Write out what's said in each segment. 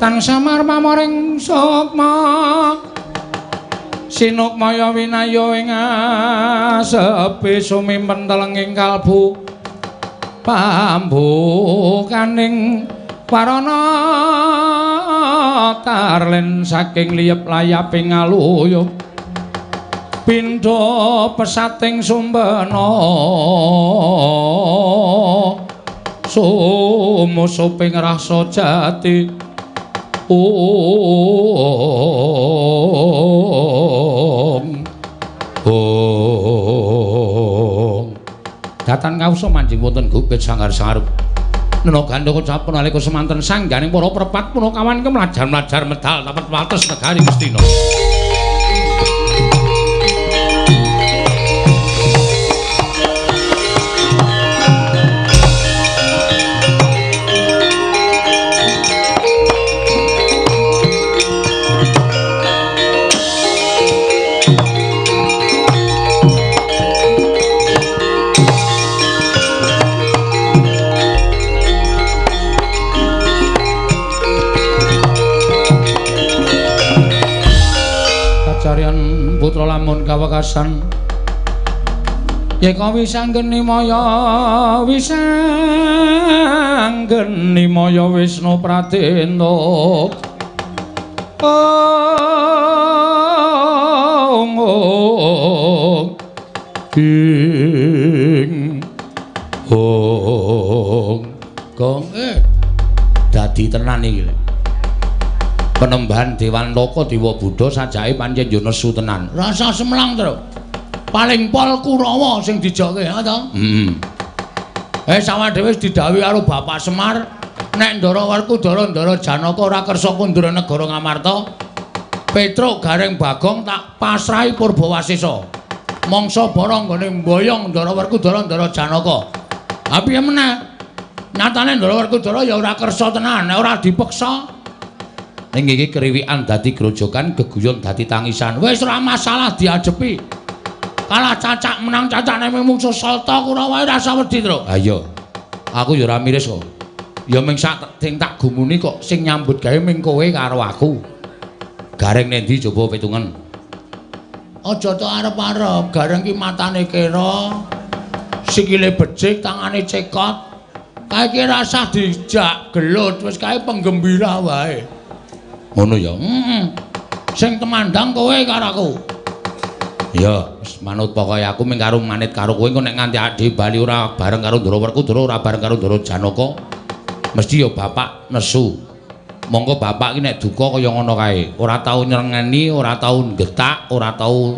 Tan samar pamoring sukma sinukmaya winaya ing asepi sumimpen telenging kalbu pambukaning warana tarlen saking liyep layaping aluyup pindha pesating sumbena sumusuping rasa jati. Om Om datan kawsa manjing wonten gubet sanggar-sanggar nena gandha kocap nalika semanten sangganing para prepat punakawan kemlajar-mlajar medal tapet wates negari Ngastina. Putra lamun kawekasan yeka wisanggeni maya wisanggeni maya Wisnu Pradenta. Om Om ing Om gong dadi tenan iki. Penembahan Dewantaka Dewa Buddha sajake pancen yo nesu tenan. Rasa semelang, Tru. Paling pol Kurawa sing dijoke, ha to? Heeh. Sawah dhewe wis didhawuhi karo Bapak Semar, nek Ndara Werkudara Ndara Janaka ora kersa kundur negara Ngamarta, Petruk Gareng Bagong tak pasrahi Purbawasesa. Mangsa bara nggone mboyong Ndara Werkudara Ndara Janaka. Ha piye meneh? Nyatane Ndara Werkudara ya ora kersa tenan, nek ora dipeksa. Ning iki kriwikan dadi grojokan, geguyon dadi tangisan. Wis ora masalah diajepi. Kalah cacak menang cacak nek mungsuh Salta Kurawa rasa wedi, Tru. Ha iya. Aku ya ora miris kok. Ya ming sak sing tak gumuni kok sing nyambut gawe ming kowe karo aku. Gareng nendi coba pitungen. Aja tok arep-arep, gareng ki matane kera, sikile becik, tangane cekot. Kae ki rasah dijak gelut, wis kae penggembira wae. Ngono ya. Heeh. Sing temandang kowe karo aku. Ya, wis manut pokoke aku ming karo manit karo kowe engko nek nganti ade bali ora bareng karo Ndara Werkudara, ora bareng karo Ndara Janaka, mesti ya bapak nesu. Monggo bapak iki nek duka kaya ngono kae, ora tau nyrengeni, ora tau nggetak, ora tau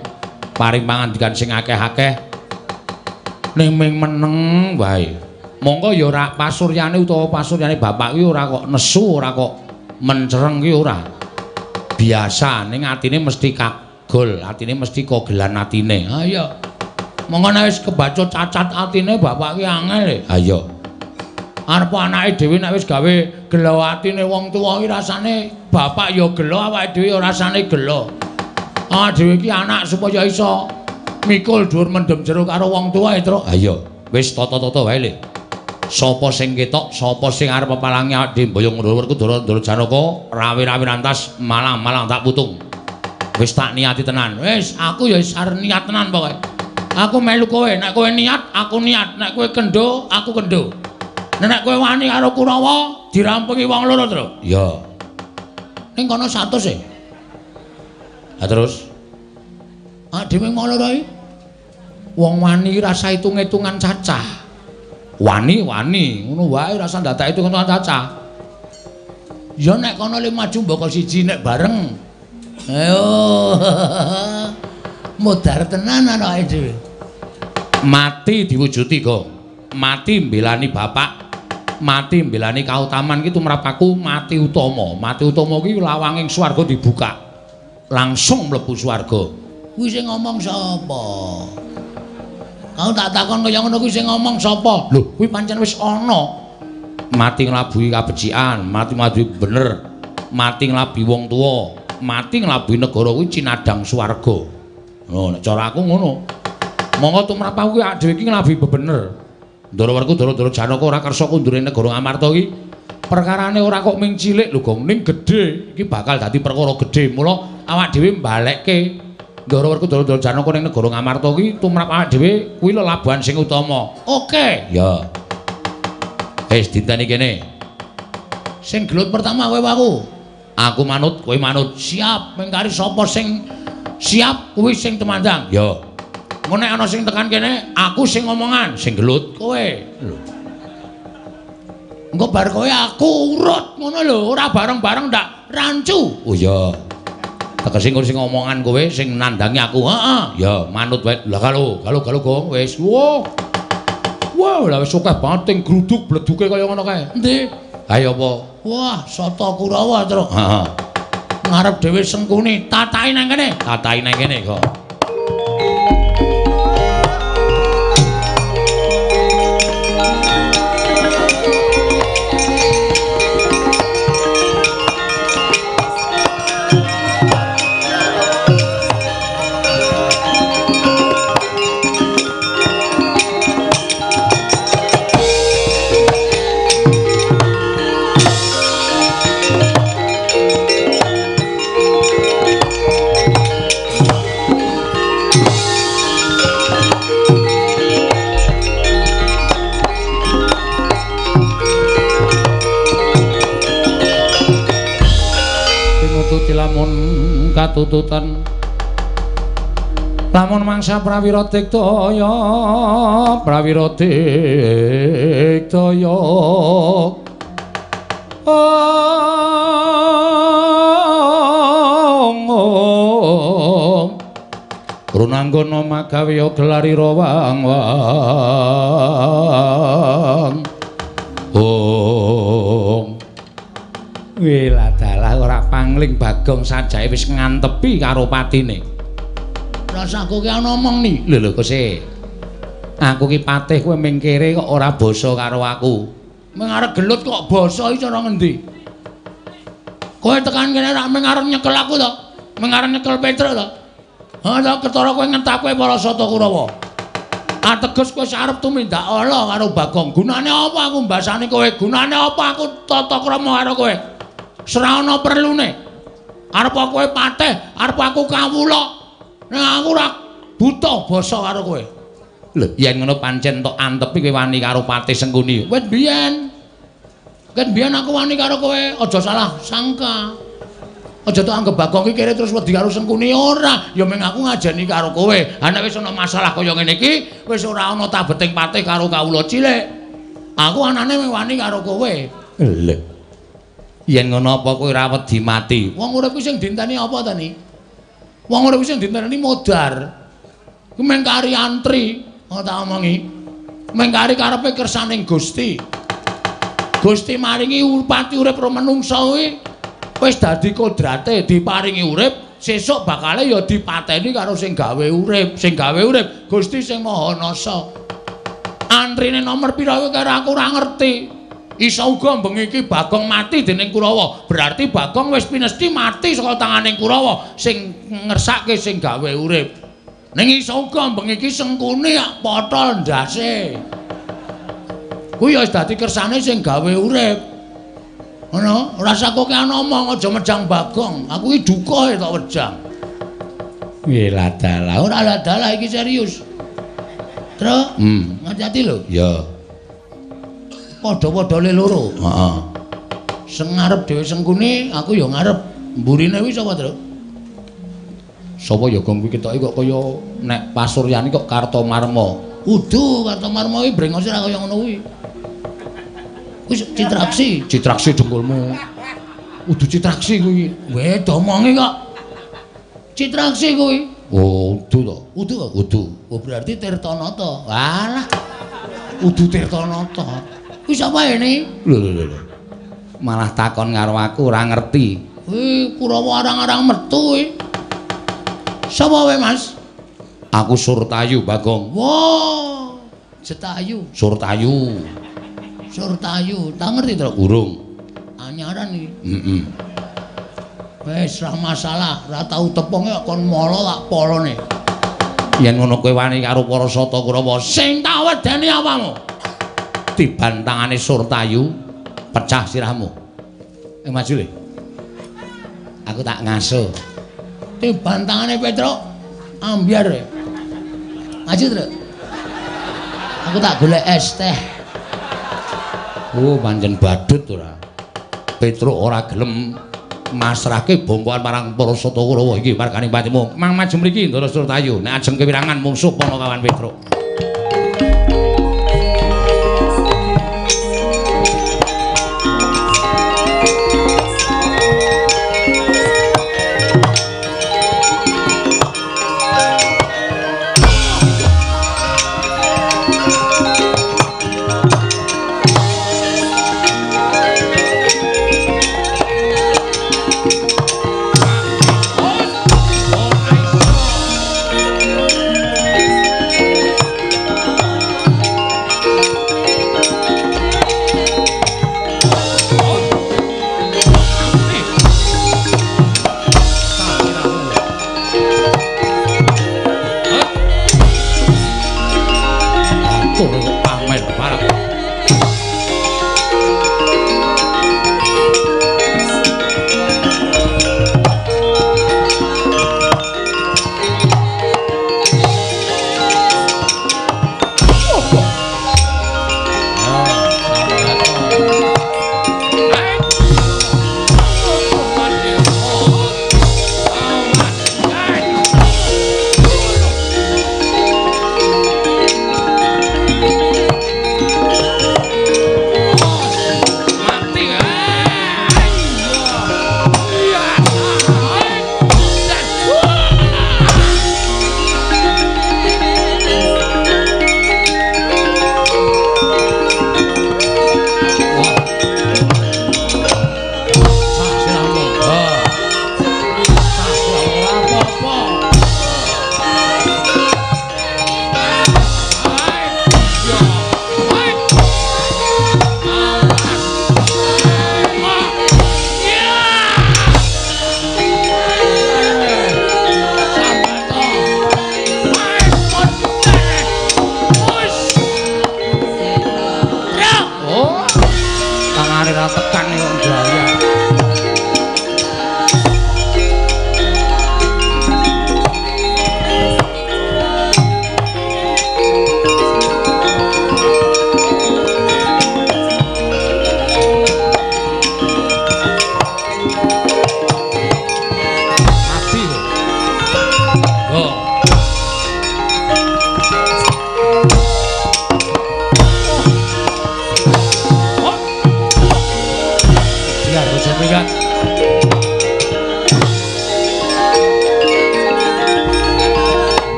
paring pangandikan sing akeh-akeh. Ning ming meneng wae. Monggo ya ora pasuryane utawa pasuryane bapak kuwi ora kok nesu, ora kok mencereng ki ora. Biasa ning atine mesti kagol, atine mesti kogelan atine. Ha iya. Monggo nek wis kebacut cacat atine bapak ki angel. Ha iya. Arep anake dhewe nek wis gawe gelo atine wong tuwa ki rasane bapak ya gelo, awake dhewe ya rasane gelo. Awake dhewe ki anak supaya iso mikul dhuwur mendem jero karo wong tuwa e, Truk. Ha iya. Wis tata-tata wae le. Sapa sing ketok, sapa sing arep pepalangi awake dhewe mboyong Ndara Werkudara Ndara Janaka, rawi-rawi rantas malang-malang tak putung. Wis tak niati tenan. Wis, aku ya wis arep niat tenan pokoke. Aku melu kowe, nek kowe niat, aku niat, nek kowe kendho, aku kendho. Nek kowe wani karo Kurawa, dirampungi wong loro, Tru. Iya. Ning kono 100 e. Ha terus? Ah dhewe wong loro iki. Wong wani rasa hitung-hitungan cacah. Wani-wani ngono wae rasa ndadak hitung-hitungan cacah. Ya nek kono le maju mbaka siji nek bareng. Ayo. Modar tenan anake dhewe. Mati diwujuti, Gong. Mati mbelani bapak, mati mbelani kautaman ki tumrap aku mati utama. Mati utama ki lawanging swarga dibuka. Langsung mlebu swarga. Kuwi sing ngomong sapa? Kau tak takon kaya ngono kuwi sing ngomong sapa? Lho, kuwi pancen wis ana. Mati nglabuhi kabecikan, mati nglabuhi bener, mati nglabuhi wong tuwa, mati nglabuhi negara kuwi cinadang swarga. Oh, nek cara aku ngono. Monggo tumrap aku kuwi dhewe iki nglabuhi bebener. Ndara Werkudara Ndara Janaka ora kersa kundure negara Ngamarta iki. Perkarane ora kok ming cilik lho, Gong, ning gedhe. Iki bakal dadi perkara gedhe. Mula awak dhewe mbalekke Ndara Werkudara Ndara Janaka ning negara Ngamarta kuwi tumrap awak dhewe kuwi lelabuhan sing utama. Oke. Ya. Wis dinteni kene. Sing gelut pertama kowe aku. Aku manut, kowe manut. Siap, mengkari sapa sing siap kuwi sing tumandang. Ya. Engko nek ana sing tekan kene, aku sing ngomongan, sing gelut kowe. Lho. Engko bar kowe aku urut ngono lho, ora bareng-bareng ndak rancu. Oh iya. Tegese engko sing ngomongan kowe, sing nandangi aku. Heeh. Ya, manut wae. Lah kalo, kalo Gong, wis. Wah. Wah, lah wis akeh banget sing gruduk bleduke kaya ngono kae. Endi? Ayo apa? Wah, Sata Kurawa, Truk. Heeh. Ngarep dhewe Sengkuni, tatahi nang kene. Tatahi nang kene kok. Lamun katututan lamun mangsa prawira diktaya prawira diktaya runanggana magawe gelarira wang wang om. Weladalah ora pangling Bagong sajae wis ngantepi karo patine. Rasaku ki ana omong ni. Lho lho Kose. Aku ki patih kowe ming kere kok ora basa karo aku. Ming arep gelut kok basa iki cara ngendi? Kowe tekan kene rak ming arep nyekel aku to? Ming arep nyekel Petruk to? Ha to ketara kowe ngentake para Sata Kurawa. Ateges kowe arep tumindak ala karo Bagong. Gunane apa aku mbasani kowe? Gunane apa aku tata krama karo kowe? Srana perlune. Arep kowe patih, arep aku kawula. Nek aku ora buta basa karo kowe. Lho, yen ngono pancen tok antepi kowe wani karo Patih Sengkuni. Wit biyen. Ket biyen aku wani karo kowe, aja salah sangka. Aja tok anggep Bagong iki kere terus wedi karo Sengkuni ora. Ya mung aku ngajeni karo kowe. Ha nek wis ana masalah kaya ngene iki, wis ora ana tabeting patih karo kawula cilik. Aku anane wani karo kowe. Lho. Yen ngono apa kowe ora wedi mati? Wong urip kuwi sing dinteni apa ta ni? Wong urip kuwi sing dinteni modar. Kuwi mung kari antri, ngono tak omongi. Mung kari karepe kersaning Gusti. Gusti maringi pati urip ro menungsa kuwi wis dadi kodrate diparingi urip, sesuk bakale ya dipateni karo sing gawe urip, sing gawe urip Gusti sing Maha Nasa. Antrine nomor pira kuwi karo aku ora ngerti. Iso uga bengi iki Bagong mati dening Kurawa. Berarti Bagong wis pinesti mati saka tanganing Kurawa sing ngersake sing gawe urip. Ning iso uga bengi iki Sengkuni potol ndase. Kuwi ya wis dadi kersane sing gawe urip. Ngono, ora usah kok ana omong aja mejang Bagong. Aku iki duka tok wejang. Weladalah, ora ladalah iki serius. Truk, ngati-ati lho. Ya. Padha-padha le loro. Heeh. Sing ngarep dhewe Sengkuni, aku ya ngarep. Mburine kuwi sapa, Truk? Sapa ya Gong kuwi ketoke kok kaya nek pasuryane kok Kartomarma. Udu Kartomarma kuwi brengose ora kaya ngono kuwi. Kuwi Citraksi, Citraksi dengkulmu. Udu Citraksi kuwi. Weh, domongi kok. Citraksi kuwi. Oh, udu to. Udu kok? Udu. Oh, berarti Tirtanata. Walah. Udu Tirtanata. Kuwi sapa ini? Lho lho lho. Malah takon karo aku ora ngerti. Kuwi Kurawa arang-arang metu kuwi. Sapa kowe, Mas? Aku Surtayu, Bagong. Wah, Jetayu. Surtayu. Surtayu, tak ngerti to? Urung. Anyaran iki. Heeh. Wis ra masalah, ora tau tepung kok kon mala tak polone. Yen ngono kowe wani karo para Sata Kurawa, sing tak wedeni apamu? Tiban tangane Surtayu. Pecah sirahmu. Maju le. Aku tak ngaso. Tiban tangane Petruk ambyar. Maju, Truk. Aku tak golek es teh. Oh, pancen badut ora. Petruk ora gelem masrahke bongkoan marang para Sata Kurawa iki marganing patimu. Mang maju mriki Ndara Surtayu. Nek ajeng kewirangan mungsuh Panakawan Petruk.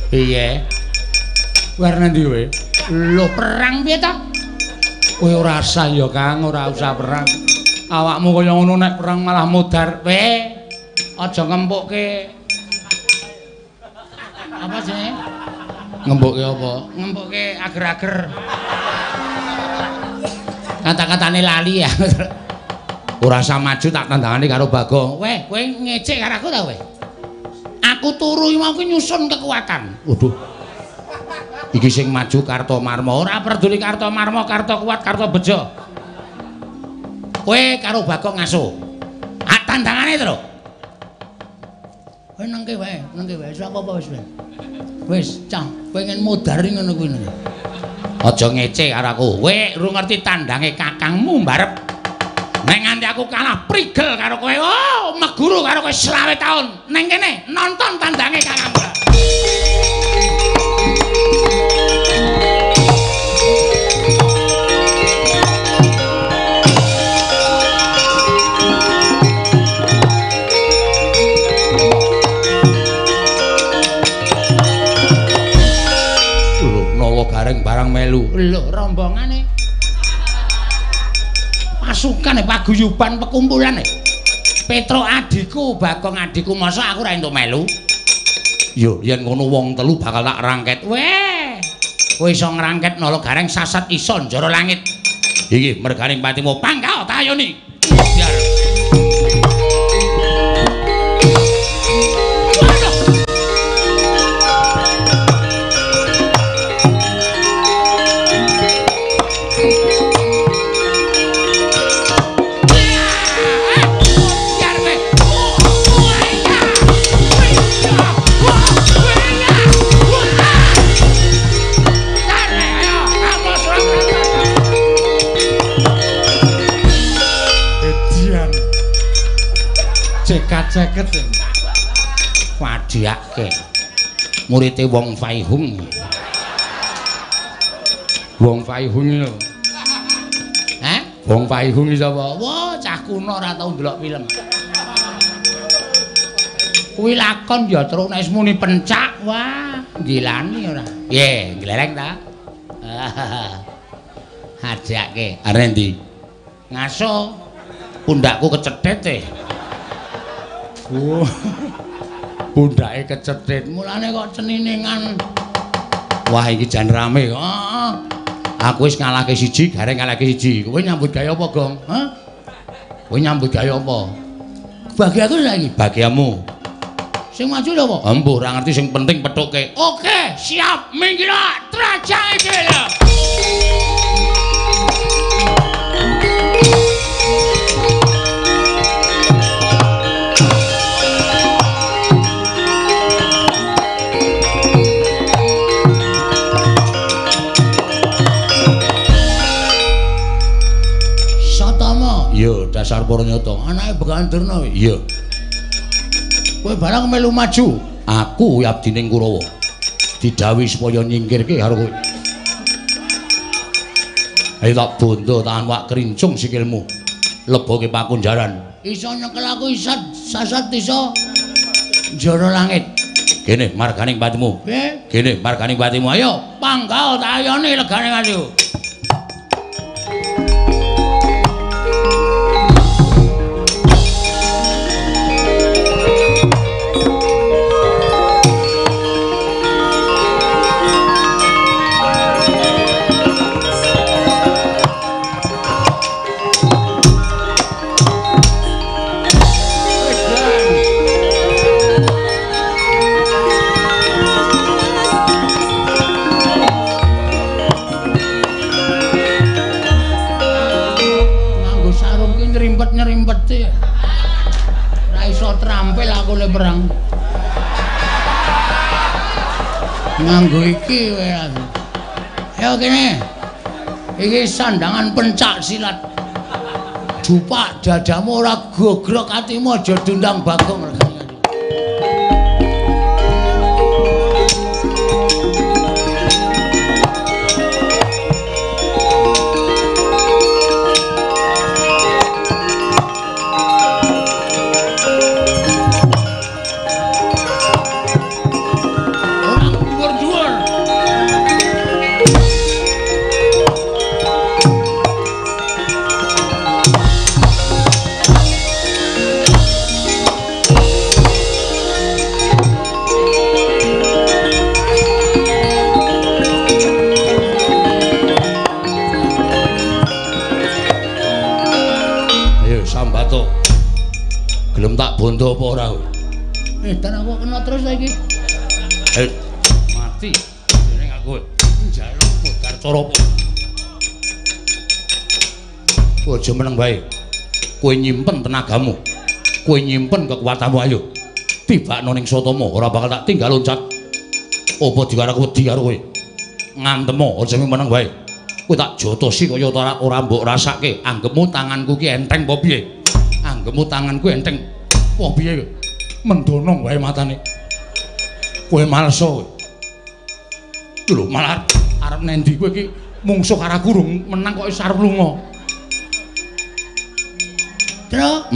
Piye? Warna ndi kowe? Lho perang piye ta? Kowe ora usah ya Kang, ora usah perang. Awakmu kaya ngono nek perang malah modar. Kowe aja ngempukke. Apa jenenge? Ngempukke apa? Ngempukke ager-ager. Kata-katane lali ya. Ora usah maju tak tandangane karo Bagong. Weh, kowe ngecek karo aku ta kowe? Aku turu iki mau nyusun kekuatan. Waduh. Iki sing maju Kartomarma. Ora peduli Kartomarma, Karto kuat, Karto bejo. Kowe karo Bagong ngaso. Ah tandangane, Tru. Kowe nengke wae, nengke wae. Wis apa-apa wis. Wis, cah, pengen modar ngono kuwi. Aja ngece karo aku. Kowe ora ngerti tandange kakangmu mbarep. Nek nganti aku kalah prigel karo kowe. Oh, meguru karo kowe 25 taun. Neng kene nonton tandange kakangmu. Gareng barang melu. Lho, rombongane. Pasukane paguyuban pekumpulan. Petro adhiku, Bagong adhiku, masa aku ora entuk melu? Yo, yen ngono wong telu bakal tak rangket. Weh. Kowe iso ngrangket Nala Gareng sasat iso njara langit. Iki merganing patimu pangkal tayoni. Biar. Ceket wadiake murite Wong Faihung. Wong Faihung lho. Hah? Wong Faihung iki sapa? Wah, cah kuno ora tau ndelok film. Kuwi lakon ya terus nek muni pencak, wah, gilani ora. Piye, glereng ta? Hadiake. Arep endi? Ngaso. Pundakku kecethet e. Oh. Pundake kecethet. Mulane kok ceniningan. Wah, iki jan rame. Heeh. Aku wis ngalahke siji, Gareng ngalahke siji. Kowe nyambut gawe apa, Gong? Hah? Kowe nyambut gawe apa? Bagi aku saiki, bagiamu. Sing maju lho apa? Embuh, ora ngerti sing penting pethuke. Oke, siap. Minggir trajake dhewe. Iya, dasar Pornyata. Anake Begawan Durna. Iya. Kowe barang melu maju. Aku abdining Kurawa. Didhawuhi supaya nyingkirke karo kowe. Ayo tak bondo tahan wak krincung sikilmu. Leboke pakunjaran. Iso nyekel aku iso sasat iso njara langit. Kene marganing patimu. Piye? Kene marganing patimu. Ayo panggal tayone legane ngatiku. Perang nganggo iki kowe aku. Ayo kene. Iki sandangan pencak silat. Jupak dadamu ora gogrok atimu aja diundang Bagong. Bondo apa ora kowe? Dan aku kena terus saiki. Mati. Jeneng aku njaluk modar cara apa? Kowe aja meneng wae. Kowe nyimpen tenagamu. Kowe nyimpen kekuatanmu ayo. Tibakno ning Satama, ora bakal tak tinggal loncat. Apa dikarep wedi karo kowe? Ngantemo aja meneng wae. Kowe tak jotosi kaya ora mbok rasake. Anggepmu tanganku ki enteng apa piye? Anggepmu tanganku enteng apa piye? Mendono wae matane. Kowe males kowe. Lho malah arep nendi kowe iki mungsuh karo aku rung menang kok wis arep lunga. Tru,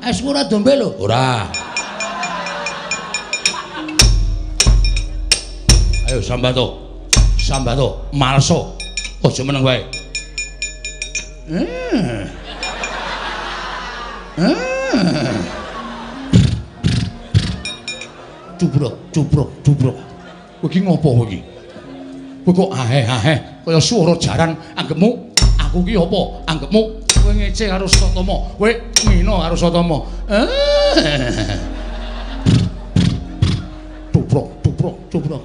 es ora dombe lho. Ora. Ayo sambato. Sambato, malso. Aja meneng wae. Cubrok, cubrok, cubrok. Kowe iki ngopo kowe iki? Kowe kok aheh-aheh kaya swara jaran. Anggepmu aku ki apa? Anggepmu kowe ngece karo Satama, kowe ngina karo Satama. Cubrok, cubrok, cubrok.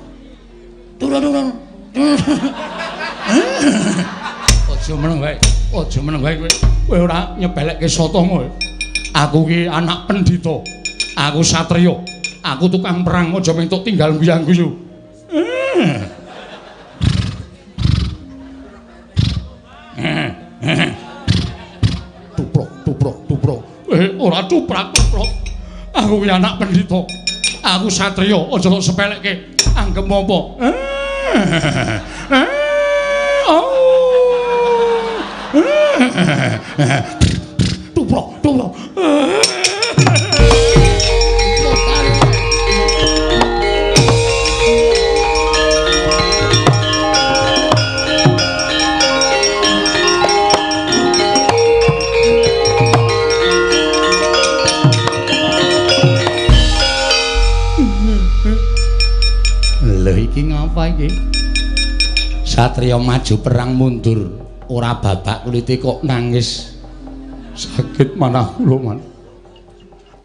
Turun-turun. Aja meneng wae. Aja meneng wae kowe. Kowe ora nyepelekke Satama. Aku ki anak pendhita. Aku satriya. Aku tukang perang, aja mentuk tinggal guyang-guyu. Tuprok, tuprok, tuprok. Ora tuprak, tuprok. Aku ki anak pendhita. Aku satriya, aja tok sepelekke. Anggep apa? Tuprok, tuprok. Lho iki ngapa iki? Satriya maju perang mundur, ora babak kulite kok nangis. Sakit manah kula, Man.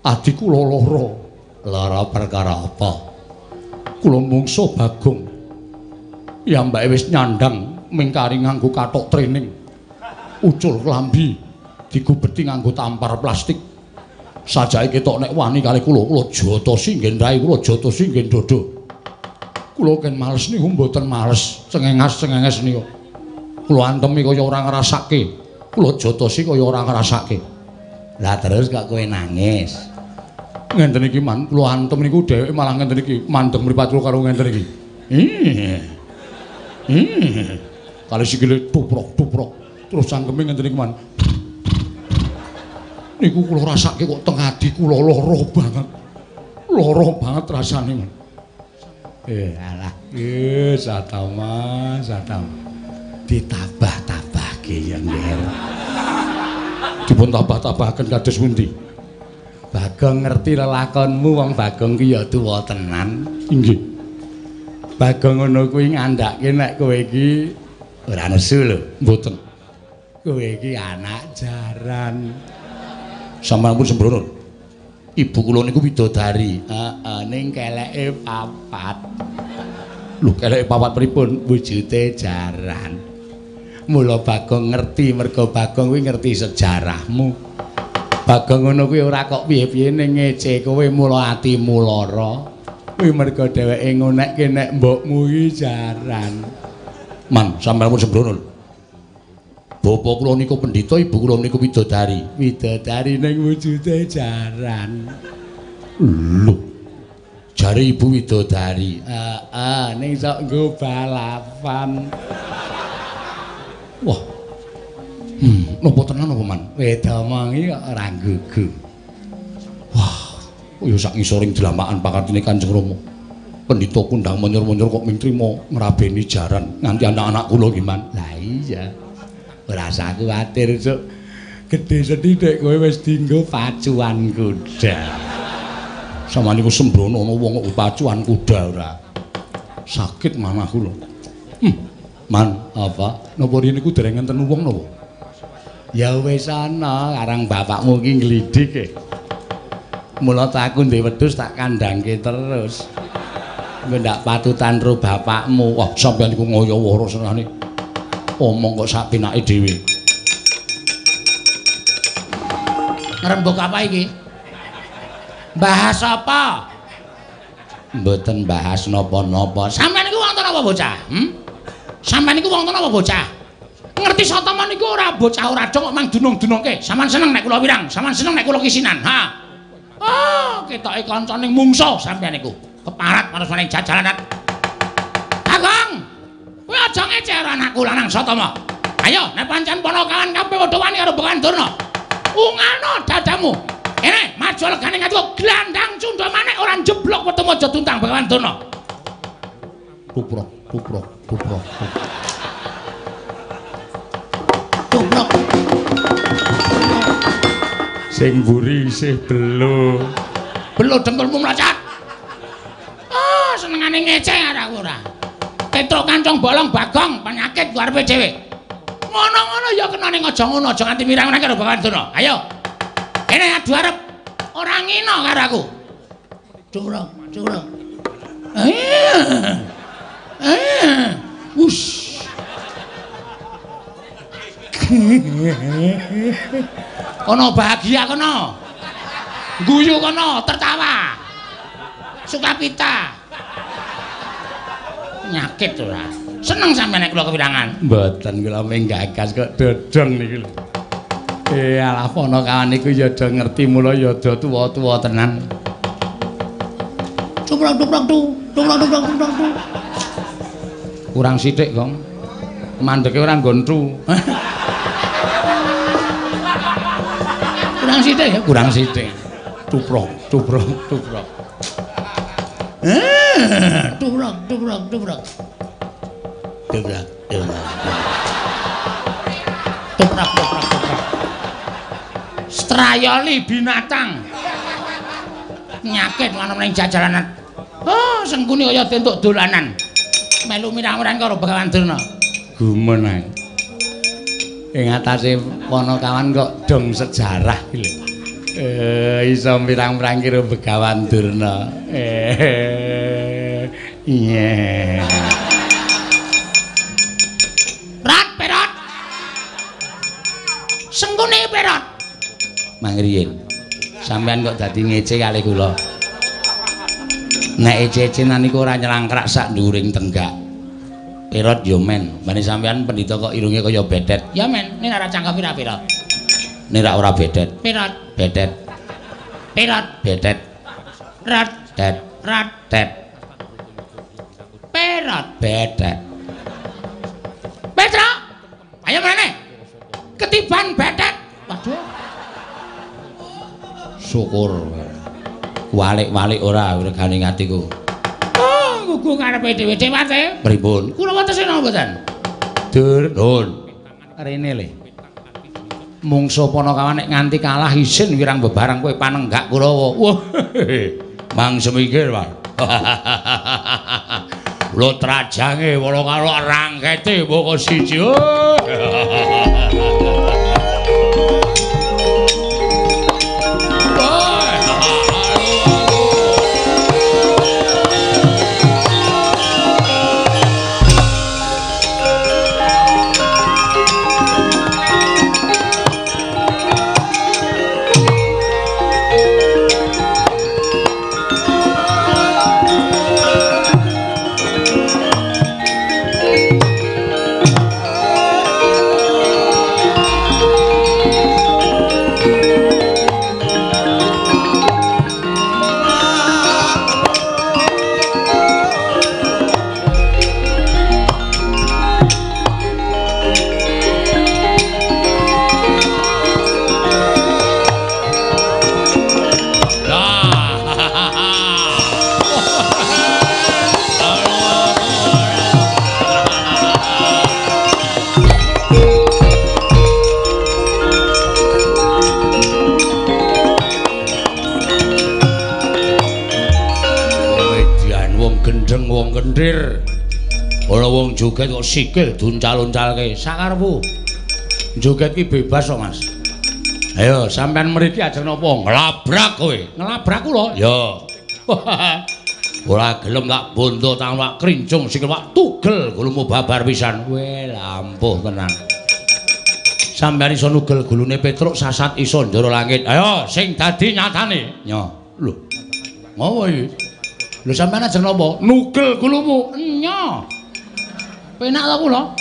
Adi kula lara. Lara perkara apa? Kula mungsuh Bagong. Piyambake wis nyandang mingkari nganggo kathok training. Ucul klambi digubeti nganggo tampar plastik. Sajake ketok nek wani kali kula, kula jotosi nggen rai, kula jotosi nggen dodo. Kula ken males niku mboten males, cengengas-cengenges niku. Kula antemi kaya ora ngrasake. Kula jotosi kaya ora ngrasake. Lah terus kok kowe nangis? Ngenten iki, Man, kula antem niku dheweke malah ngenten iki, mandeng mripat kula karo ngenten iki. Kali sikile tuprok-tuprok. Terus cangkeme ngenten iki, Man. Niku kula rasake kok teng ati kula lara banget. Lara banget rasane, Man. Alah, Satama, Satama. Ditabah-tabahke ya, Nger. Dipun tabah-tabahaken kados pundi? Bagong ngerti lelakonmu, wong Bagong ki ya tuwa tenan. Inggih. Bagong ngono kuwi ngandhake nek kowe iki ora nesu lho. Mboten. Kowe iki anak jaran. Sampeyan pun sembrono. Ibu kula niku widodari. Heeh, ning keleke papat. Lho, keleke papat pripun? Wujude jaran. Mula Bagong ngerti, mergo Bagong kuwi ngerti sejarahmu. Bagong ngono kuwi ora kok piye-piye ning ngece kowe mula atimu lara. Kuwi mergo dheweke ngonekke nek mbokmu iki jaran. Man, sampeyan pun sembrono. Bapak kula niku pendhita, ibu kula niku widodari. Widodari ning wujude jaran. Lho. Jare ibu widodari. Heeh, ning sok nggo balapan. Wah. Napa tenan apa, Man? Wedomongi kok ora gugu. Wah, ya sak ngisoring dlamakan pakartine Kanjeng Rama. Pendhita kundang menyor-menyor kok ming trima ngrabeni jaran nganti anak-anak kula iki, Man. Lah iya. Ora usah kuwatir, Cuk. Gedhe sethithik kowe wis dienggo pacuan kuda. Sama niku sembrono ana wong kok pacuan kuda ora. Sakit manah kula. Man, apa? Napa riyen niku dereng enten wong napa? Ya wis ana, karang bapakmu iki nglidik e. Mula ta aku ndek wedhus tak kandhangke terus. Engko ndak patutan ro bapakmu. Wah, sampeyan niku ngoyo wara senane. Omong kok sak pinake dhewe. Ngrembug apa iki? Bahas apa? Mboten bahas napa-napa. Sampeyan niku wonten apa bocah? Sampeyan niku wonten apa bocah? Ngerti Satama niku ora bocah ora dong kok mang dunung-dunungke. Sampeyan seneng nek kula wirang, sampeyan seneng nek kula kisinan. Ha. Oh, ketoke kancane mungsuh sampeyan niku. Keparat manus maning jajalanan. Bagong. Kowe aja ngece karo anakku lanang Satama. Ayo, nek pancen Panakawan kabeh padha wani karo Begawan Durna. Ungano dadamu. Kene, maju legane ngatiku glandang cundha manik ora njeblok wetemu aja tuntang Begawan Durna. Tuprok, tuprok, tuprok. Tuprok. Sing mburi isih belo. Belo dengkulmu mlacat. Oh, senengane ngece karo aku ora. Petruk kancong bolong Bagong penyakit ku arepe dhewe. Ngono-ngono ya kena ning aja ngono, aja nganti mirang-mirang karo Begawan Durna. Ayo. Kene adu arep ora ngina karo aku. Curang, curang. Wush. Kono bahagia kono. Guyu kono, tertawa. Sukapita. Penyakit ora. Seneng sampeyan nek kula kewirangan. Mboten kula menggagas kok dodong niku lho. Alah Panakawan niku ya do ngerti mula ya do tuwa-tuwa tenan. Cuprok cuprok tu, cuprok cuprok cuprok tu. Kurang sithik, Gong. Mandeke ora nggon tu. Kurang sithik ya, kurang sithik. Tuprok, tuprok, tuprok. Tuprok, tuprok, tuprok. Tuprok, tuprok. Tuprok, tuprok, tuprok. Strayoli binatang. Penyakit ana ning jajalanan. Oh, sengkuni kaya entuk dolanan. Melu mirang-mirang karo Begawan Durna. Gumun ae. Ing atase Panakawan kok dong sejarah iki lho. Iso mirang-mirang karo Begawan Durna. Iya. Rat perot. Sengkuni perot. Mangriyin. Sampeyan kok dadi ngece kalih kula. Nek ece-ecenan niku ora nyelangkrak sak nduring tenggak. Perot yo men. Bane sampeyan pendhita kok irunge kaya bedet. Ya men, nek ora cangkem ora perot. Nek ora bedet. Perot. Bedet. Perot. Bedet. Rat. Tet. Rat. Tet. Perot. Bedet. Petruk. Ayo mrene. Ketiban bedet. Waduh. Syukur. Walik-walik ora regane atiku. Oh, gugu karepe dhewe-dhewe ate. Pripun? Kula wonten napa mboten? Dur, nun. Rene le. Mungsuh Panakawan nek nganti kalah isin wirang bebarang kowe panenggak Kurawa. Wah. Mang semikir, Pak. Lho trajange wala karo rangkete moko siji. Kendir. Ora wong joget kok sikil duncal-uncalke. Sakarepmu. Joget ki bebas kok, Mas. Ayo sampean mriki ajeng napa? Nglabrak kowe. Nglabrak kula? Ya. Ora gelem tak bondo tak krincung sikil wak tugel gulumu babar pisan. Kowe lampuh tenan. Sampeyan iso nugel gulune Petruk sasat iso njara langit. Ayo sing dadi nyatane. Nyo. Lho. Ngopo iki? Lho sampean ajeng napa? Nugel gulumu. Enya. Penak ta kula?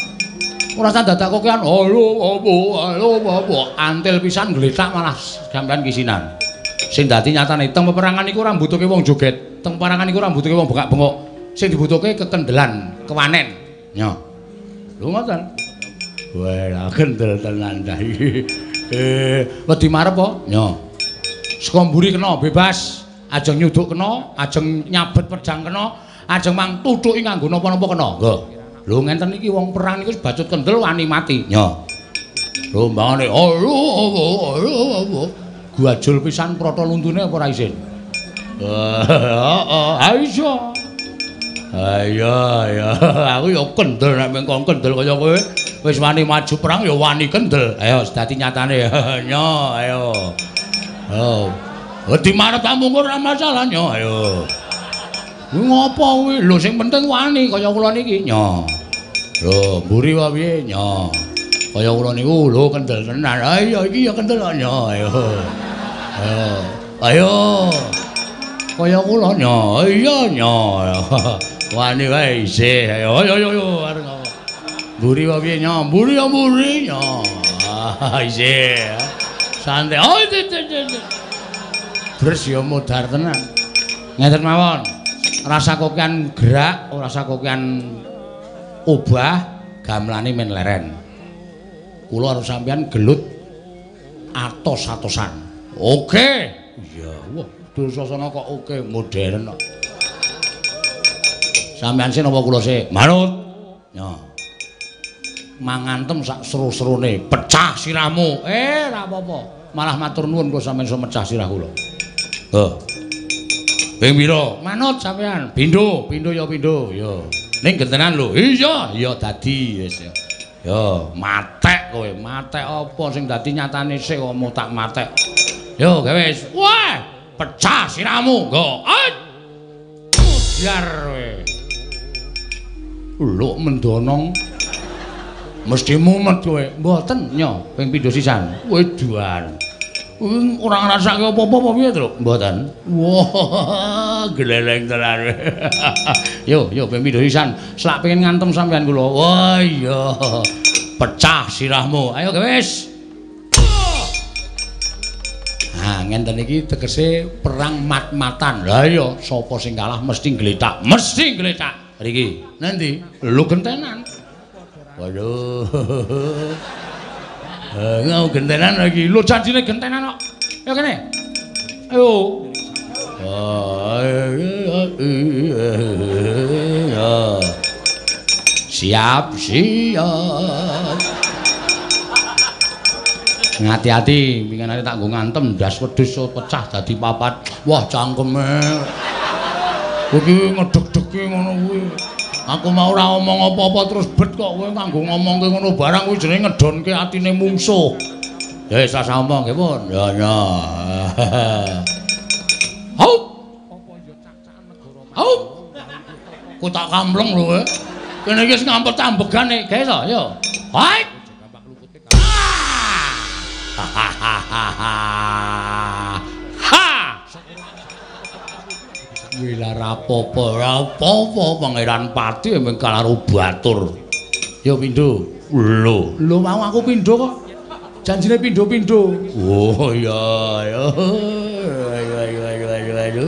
Ora usah dadak kokean. Halo apa halo apa. Antil pisan gletak malah sampean kisinan. Sing dadi nyatane teng peperangan iku ora mbutuhke wong joget, teng peperangan iku ora mbutuhke wong bengak-bengok. Sing dibutuhke kekendelan, kewanen. Nyo. Lho ngoten. Wah, kendel tenan ta iki. Wedi marep po? Nyo. Saka mburi kena bebas, ajeng nyuduk kena, ajeng nyabet pedang kena, ajeng mang tuthuki nganggo napa-napa kena. Nggo. Lho ngenten iki wong perang niku bacut kendel wani mati. Nyo. Lho mbangane halo halo. Guajul pisan prata luntune apa ora isin? Heeh, ha iso. Ayo ya, aku ya kendel nek mengko kendel kaya kowe. Wis wani maju perang ya wani kendel. Ayo dadi nyatane. Nyo, ayo. Oh. Wedi marep mungkur ora masalah nyo, ayo. Kuwi ngopo kuwi? Lho sing penting wani kaya kula niki nyo. Lho, mburi wae piye nyo. Kaya kula niku lho kendel tenan. Ayo iki ya kendel nyo, ayo. Ayo. Ayo. Kaya kula nyo. Iya nyo. Wani wae isih. Ayo ayo ayo arep ngopo. Mburi wae piye nyo? Mburi ya mburi nyo. Ah isih. Santai. Oh Bres ya modar tenan. Ngeten mawon. Rasa kokean gerak, ora rasa kokean obah, gamelane men leren. Kula karo sampean gelut atos-atosan. Oke. Iya, wah, Dursasana kok oke modern kok. Sampean sih napa kula sih? Manut. Yo. Mangantem sak seru-serune, pecah sirahmu. Ora apa-apa. Malah matur nuwun kula sampean iso mecah sirah kula. Heh. Ping pira? Manut sampean. Pindho, pindho ya pindho. Ya. Ning gentenan lho. Iya, ya dadi wis ya. Yo, matek kowe. Matek apa sing dadi nyatane sik kok mau tak matek. Yo, gawe wis. Wah, pecah sirahmu. Nggo. Biar kowe. Lho mendonong. Mesti mumet kowe. Mboten, nyo, ping pindho sisan. Weduan. Ora ngrasake apa-apa apa piye, Truk? Mboten. Wah, gleleng tenan. Yo, yo ping pindho sisan. Selak pengen ngantem sampean kula. Wah, iya. Pecah sirahmu. Ayo wis. Nah, ngenten iki tegese perang mat-matan. Lah iya, sapa sing kalah mesti ngletak. Mesti ngletak. Mriki. Nanti lho gentenan. Waduh. Ngau gentenan lagi. Lho janjine gentenan kok. Ayo kene. Ayo. Siap, siap. Ngati-ati, winginane tak nggo ngantem ndas wedhus pecah dadi papat. Wah, cangkeme. Kuwi ngedeg-degi ngono kuwi. Aku mau ora omong apa-apa terus bet kok kowe nganggo ngomongke ngono barang kuwi jenenge ngedonke atine mungsuh. Ya wis rasa omong nggih pun. Ya ya. Haup. Haup. Ku tak kampleng lho kowe. Kene iki wis ngampet ambegane, gawe to, yo. Hai. Ha. Wila rapopo, rapopo Pangeran Pati emang karo batur. Yo pindho. Lho, lho mau aku pindho kok. Janjine pindho-pindho. Oh iya, ayo. Ayo ayo ayo ayo ayo.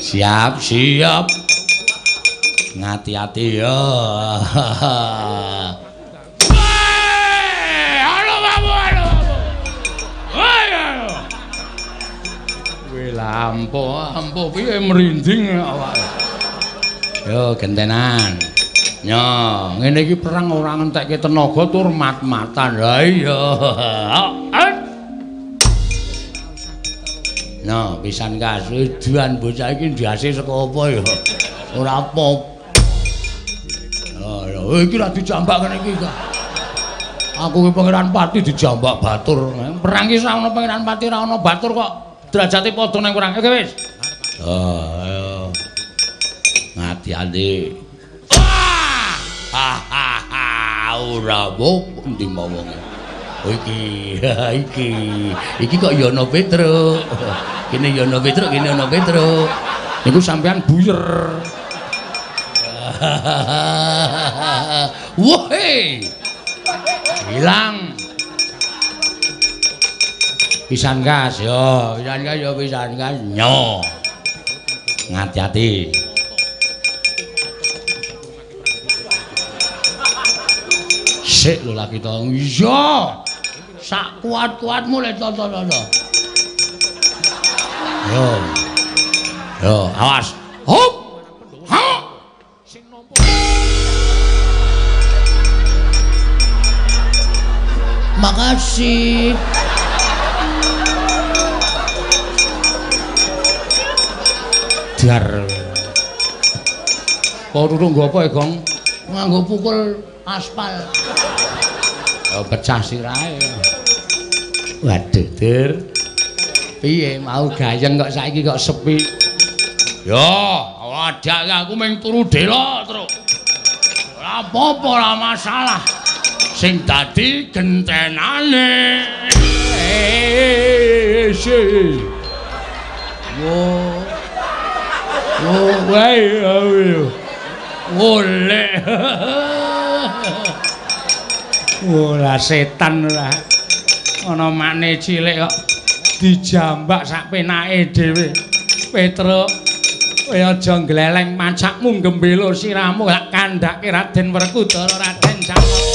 Siap, siap. Ngati-ati ya. Halo babu, halo babu. Ayo. Lampo, ampo piye merinding awake. Yo gentenan. Yo, ngene iki perang ora ngentekke tenaga tur mat-matan. Ha iya. Nah, pisan kasuduan bocah iki ndase saka apa ya? Ora apa. Ya, iki ra dijambak kene iki. Aku ki Pangeran Pati dijambak batur. Perang ki ora ono Pangeran Pati ora ono batur kok. Derajate padha nang perang. Oke wis. Ayo. Ngati-ati. Wah! Ora mbok endi mawonge. Iki, iki. Iki kok ya ana Petruk. Kene ya ana Petruk, kene ana Petruk. Niku sampean buyer. Wohe. Hilang. Pisan gas yo, pisan gas yo, pisan gas nyo. Ngati-ati. Sik lho lagi to. Iya. Sak kuat-kuatmu le to. Yo. Yo, awas. Hop. Ha. Sing nampa. Makasih. Dar. Kok ruru nggo apa, Gong? Nganggo pukul aspal. Ya pecah sirahe. Waduh, Dur. Piye mau gayeng kok saiki kok sepi? Yo, wadah aku mung turu delok terus. Ora apa-apa, ora masalah. Sing dadi gentenane. Wo. Wo wae ayo. Golek. Ora setan ora. Ana makne cilik kok dijambak sak penake dhewe. Petruk, kowe aja ngleleng macakmu gembelo sirahmu tak kandhake Raden Werkudara Raden Janaka.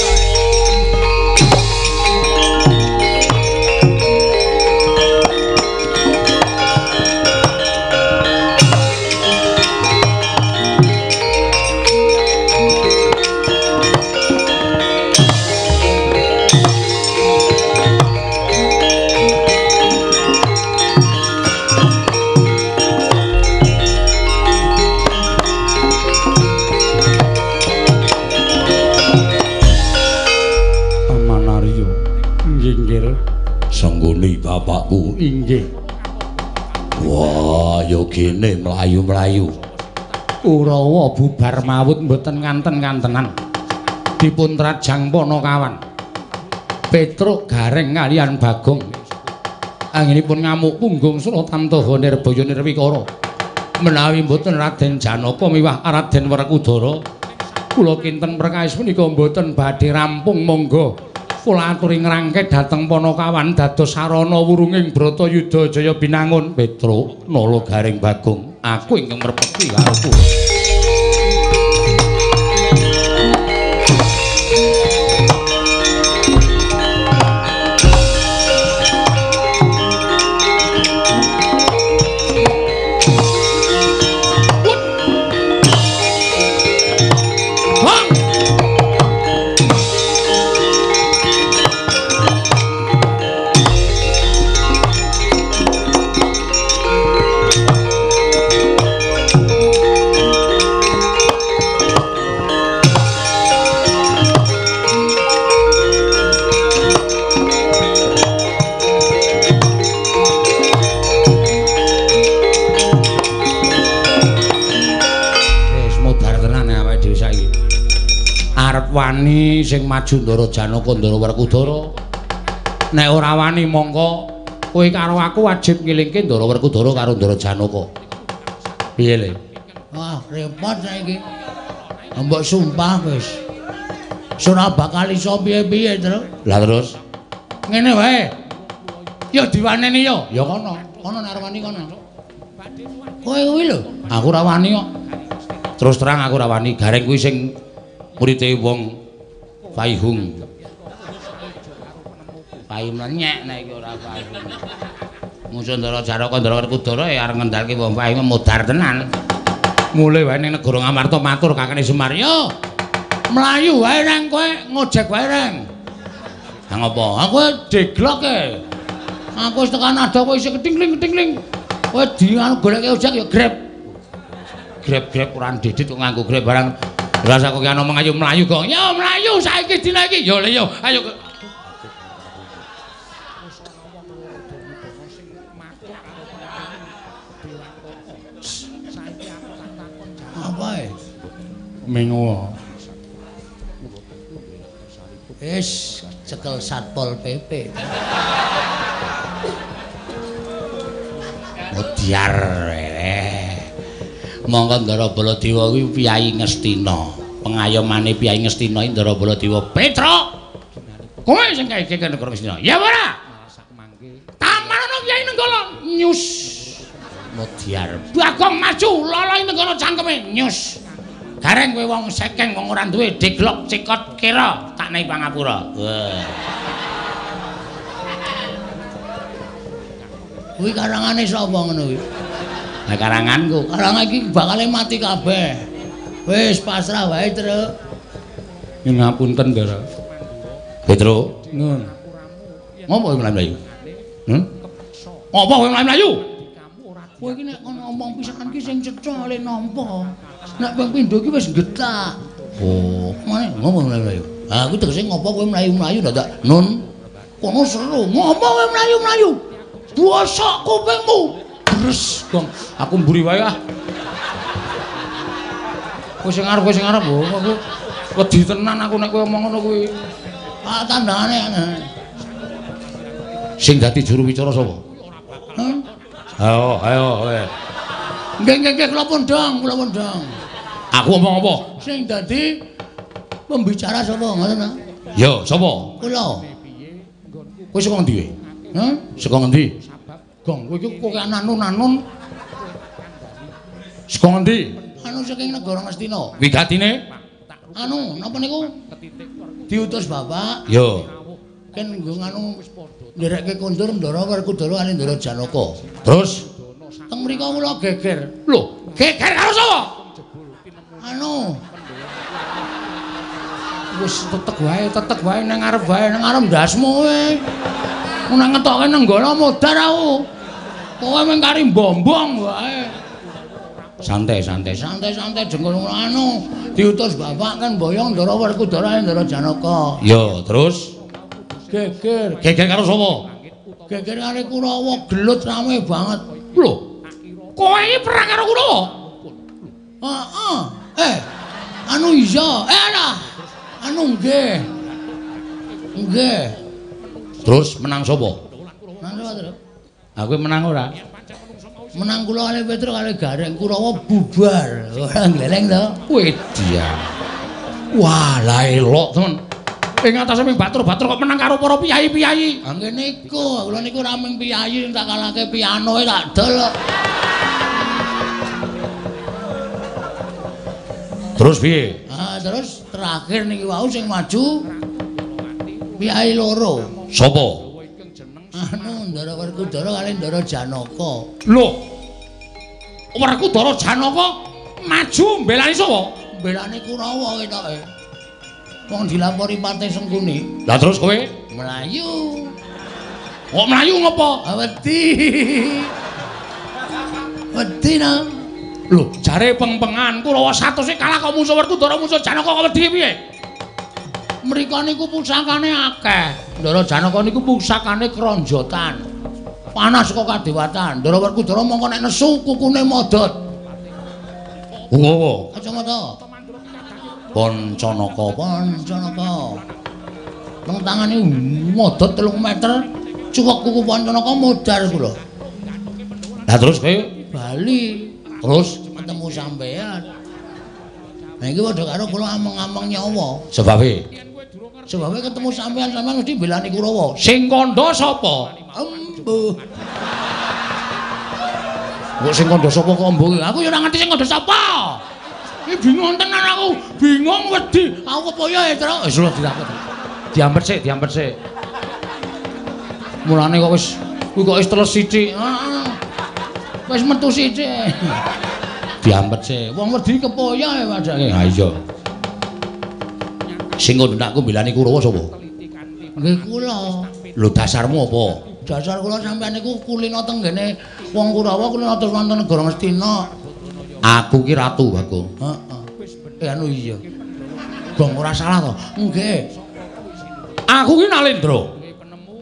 Bapakku inggih. Wah, ya gene mlayu-mlayu. Kurawa bubar mawut mboten nganten-ngantenan. Dipun trajang Panakawan. Petruk Gareng kalian Bagong. Anggenipun ngamuk punggung Suratamtaha Nirbaya Nirwikara. Menawi mboten Raden Janaka miwah Raden Werkudara, kula kinten perkawis punika mboten badhe rampung. Monggo kula aturi ngrangket dhateng Panakawan dados sarana wurunging Bratayuda Jaya Binangun. Petruk, Nala, Gareng, Bagong, aku ingkang merpeti karo kula. Wani sing maju Ndara Janaka Ndara Werkudara. Nek ora wani mongko kowe karo aku wajib ngilingke Ndara Werkudara karo Ndara Janaka. Piye le? Wah, repot saiki. Mbok sumpah wis. Ora bakal iso piye-piye, Tru. Lah terus ngene wae. Ya diwaneni ya. Ya kono, kono nek arep wani kono. Kowe kuwi lho, aku ora wani kok. Terus terang aku ora wani, Gareng kuwi sing murite wong Faihung. Pai mlenyek nek iki ora Faihung. Musuh Ndara Janaka Ndara Werkudara ya arep ngendhalke wong Faihung modar tenan. Mulih wae ning negara Ngamarta matur kakane Semar, "Yo, mlayu wae nang kowe, ngojek wae nang." Ha ngopo? Aku deglok e. Aku wis tekan ada kowe isih ketingling-ketingling. Kowe di anu goleke ojek ya Grab. Grab-grab ora ndedit kok nganggo Grab barang. Rasa kok ngomong ayo mlayu kok. Ya mlayu saiki dina iki. Yo le yo, ayo. Apa e? Mengo. Wis cekel Satpol PP. Modiar. Monggo Ndara Baladewa kuwi Piyayi Ngastina. Pengayomane Piyayi Ngastina iki Ndara Baladewa. Petruk. Kowe sing kae ke negara Ngastina. Ya ora? Tamarana Kyai Nenggala nyus. Mudyar. Bagong maju loloi Nenggala cangkeme nyus. Gareng kowe wong sekeng wong ora duwe deglok cekot kira tak nei pangapura. Wah. Kuwi karangane sapa ngono kuwi? Lah karanganku, karangan iki bakale mati kabeh. Wis pasrah wae, Truk. Nyuwun ngapunten, Ndara. Petruk, nun. Ngopo kowe mlayu-mlayu? Ngopo kowe mlayu-mlayu? Kowe iki nek kono ngomong pisan ki sing cetha le nampa. Nek ping pindho iki wis getak. Oh, mane ngopo mlayu-mlayu? Ha kuwi tegese ngopo kowe mlayu-mlayu dadak nun. Kono seru, ngopo kowe mlayu-mlayu? Bosok kupingmu. Bres, Gong. Aku mburi wae ah. Kowe sing arep, kowe sing arep. Aku wedi tenan aku nek kowe omong ngono kuwi. Ah tandane. Sing dadi juru wicara sapa? Hah? Ayo, ayo kowe. Nggih, nggih, nggih, kula pundhang, kula pundhang. Aku omong apa? Sing dadi pembicara sapa ngoten ta? Ya, sapa? Kula. Kowe saka ngendi kowe? Hah? Saka ngendi? Gong, kowe iki kok anun-anun. Saka ngendi? Anu saking negara Ngastina. Wigatine? Anu, napa niku? Diutus bapak. Ya. Ken nggo nganu nderekke kondur Ndara Werkudara kali Ndara Janaka. Terus teng mriku kula geger. Lho, geger karo sapa? Anu. Wis tetek wae nang ngarep wae, nang ngarep ndasmu kowe. Nang ngetoke Nenggala modar aku. Kowe mung kari mbombong wae. Santai, santai, santai, santai jengkol anu diutus bapak kan boyong Ndara Werkudara Ndara Janaka. Ya, terus geger. Geger karo sapa? Geger karo Kurawa, gelut rame banget. Lho, kowe iki perang karo Kurawa? Heeh. Anu iya, alah. Anu nggih. Nggih. Terus menang sapa? Menang sapa, Truk? Aku menang ora? Menang kula kali Petruk kali Gareng, Kurawa bubar. Ora gleleng to. Wedia. Wah, lah elok temen. Ing atase ming batur-batur kok menang karo para piyayi-piyayi. Ha nggih niku, kula niku ora ming piyayi tak kalahke pianoe tak dol. Terus piye? Ah, terus terakhir niki wau sing maju piyayi loro. Sapa? Anu Ndara Werkudara kali Ndara Janaka. Lho. Werkudara Janaka maju mbelani sapa? Mbelani Kurawa ketoke. Wong dilapori Patih Sengkuni. Lah terus kowe mlayu. Kok mlayu ngopo? Wedi. Wedi na. Lho, jare peng-pengan Kurawa 100 kalah kok musuh Werkudara musuh Janaka kok wedi piye? Mriko niku pusakane akeh. Ndara Janaka niku pusakane kronjotan. Panas kok kadewatan. Ndara Werkudara mongko nek nesu kukune modot. Ngopo? Kacamata. Pancanaka, Pancanaka. Teng tangane modot 3 meter, cuwek kuku Pancanaka modar kula. Lah terus kowe bali. Terus ketemu sampean. Nah iki padha karo kula ameng-ameng nyawa. Sebabe? Sebabe ketemu sampean, sampean mesti mbelani Kurawa. Sing kandha sapa? Embuh. Kok sing kandha sapa kok embuh? Aku ya ora ngerti sing kandha sapa. Iki bingung tenan aku, bingung wedi. Aku kepoyo ya, Truk. Wis lho diampet. Diampet sik, diampet sik. Mulane kok wis kuwi kok wis teles sithik. Heeh. Wis metu sithik. Diampet sik. Wong wedi kepoyo ya padake. Ha iya. Sing kandhakku mbelani Kurawa sapa? Nggih kula. Lho dasarmu apa? Dasar kula sampean niku kulino teng ngene wong Kurawa kulino terus wonten negara Ngastina. Aku ki ratu, Bagong. Heeh. Anu iya. Gong ora salah to? Nggih. Aku ki Nalendra.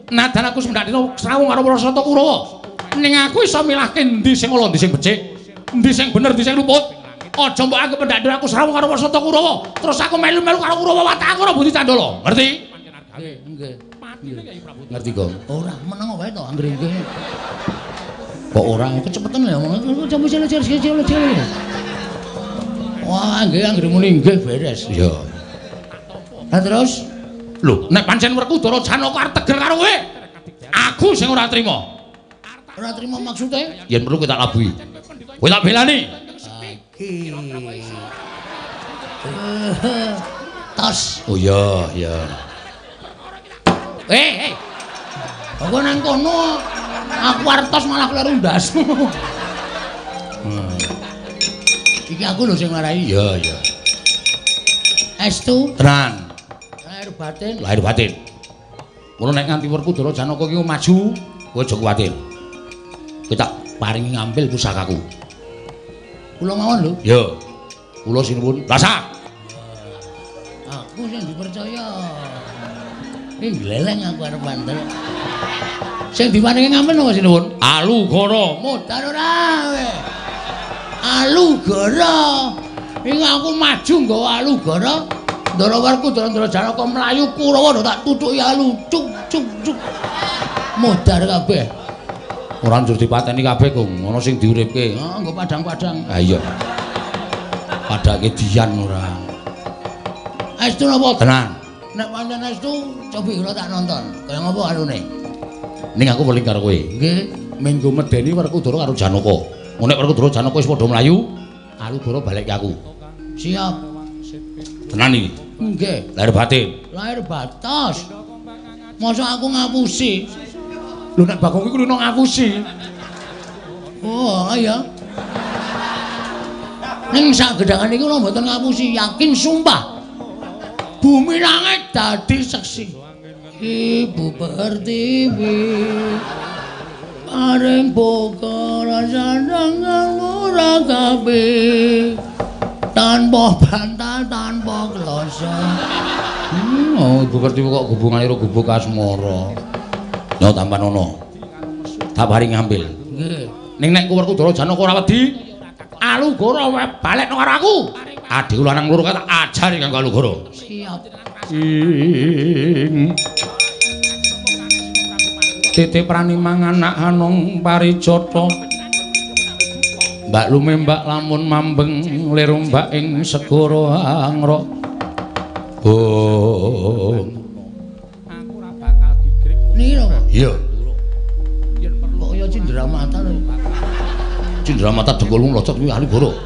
Nadan aku semendak dina srawung karo para sata Kurawa. Ning aku iso milahke endi sing ala, endi sing becik, endi sing bener, endi sing luput. Aja mbok anggep mendak dina aku srawung karo para sata Kurawa, terus aku melu-melu karo Kurawa watak aku ora budi candala. Ngerti? Nggih, nggih. Ngerti, Gong? Ora, meneng wae to anggere nggih. Kok ora kecepetan lho omong. Wah, nggih anggere muni nggih beres. Iya. Lah terus lho, nek pancen Werkudara Janaka arep tegel karo kowe, aku sing ora trima. Ora trima maksude? Yen perlu kowe tak labuhi. Kowe tak belani. Iki. Tos. Oh iya, iya. Eh, eh. Aku nang kono aku arep tos malah kleru ndasmu. Iki aku lho sing marai. Iya, iya. Estu tenan. Lahir batin. Lahir batin. Mula nek nganti Werkudara Janaka iki maju, kowe aja kuwatir. Kowe tak paringi ngambil pusakaku. Kula mawon lho. Iya. Kula sinuwun. Rasa. Aku sing dipercaya. Iki gleleng aku arep bandel. Sing diparingi ngambil napa sinuwun? Alugoro. Modar ora kowe. Alugoro. Iki aku maju nggawa Alugoro. Ndara Werkudara Ndara Janaka mlayu Kurawa tak tutuki alu cuk cuk cuk. Modar kabeh. Ora njur dipateni kabeh, Kung. Ana sing diuripke. Heeh, nggo padang-padang. Ha iya. Padake dian ora. Estu napa? Tenan. Nek pancen estu, cobi kula tak nonton. Kaya ngopo anune? Ning aku weling karo kowe. Nggih, menggo medeni Werkudara karo Janaka. Nek Werkudara Janaka wis padha mlayu, Alugoro balik ke aku. Siap. Tenan iki. Nggih. Lahir batin. Lahir batos. Mosok aku ngapusi. Lho nek Bagong kuwi kulino ngapusi. Oh, iya. Ning sak gedhangan iki kula mboten ngapusi, yakin sumpah. Bumi langit dadi seksi. Ibu Pertiwi paring boga rasane ora kabeh. Tanpa bantal, tanpa kloso. Oh, Ibu Pertiwi kok hubungane karo gubuk asmara. Yo tampan ono. Tak paring ngambil. Nggih. Ning nek Werkudara Janaka ora wedi, Alugoro balekno karo aku. Adhiku lanang loro tak ajari kanggo Alugoro. Siap. Ing titip prani mangan anak hanung parijata. Mbak lumembak lamun mambeng lir ombak ing segara angrok. Bung. Niki lho. Iya. Kok ya cindramata lho. Cindramata dengkulmu mlocot kuwi Alugoro.